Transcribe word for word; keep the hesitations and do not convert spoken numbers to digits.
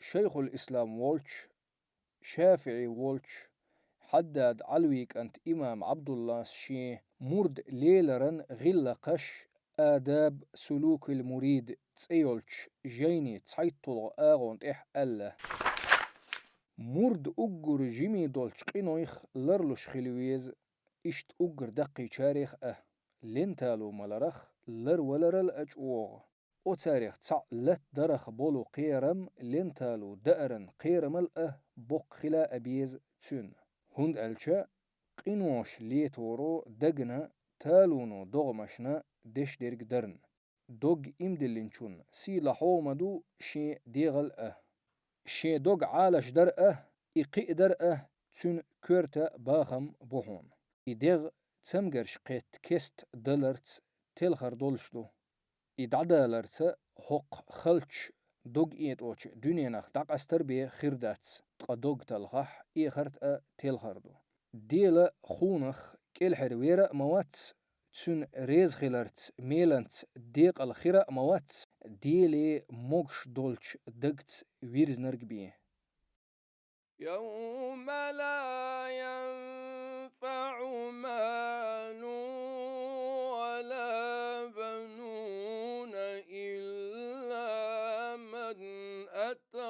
Шайхул-Ислам волчу, ШафиӀи волчу Хьаддад Ӏалви кӀант имам Ӏабдуллас шен «Мурд леларан гӀиллакхаш», «Адаб сулукил мурид» цӀе йолчу жайни цхьайтталгӀа агӀон тӀехь аьлла: «Мурд уггар жимий долчу къинойх ларлуш хила веза, иштта уггар даккхийчарех а, ленталу маларах ларваларал а чӀогӀа. Оцарех цхьаъ латдарах болу кхерам ленталу дааран кхерамал а боккха хила а беза цуьнан, хӀунда аьлча къинош леторо дагна талуно догӀмашна деш дерг дарна. Дог имдиллинчун сий лахьо ма ду шен дегӀал а. Шен дог Ӏалаш дар а, и кхиъ дар а цуьнан коьрта бахам бу хьуна. И дегӀ цамгарш кхетта кест даларца телхар долуш ду. И дӀадаларца хӀокху халчу дог этӀочу дуьненах дӀакъастар бен хир дац, ткъа дог талхахь, эхарт а телхар ду. Дела хунах кӀелхьара вера а ма вац, цуьнан реза хиларца, меланца декъал хира а ма вац, Деле могуш долчу дагца вирзинарг бен». يوم لا ينفع مال ولا بنون إلا من أتى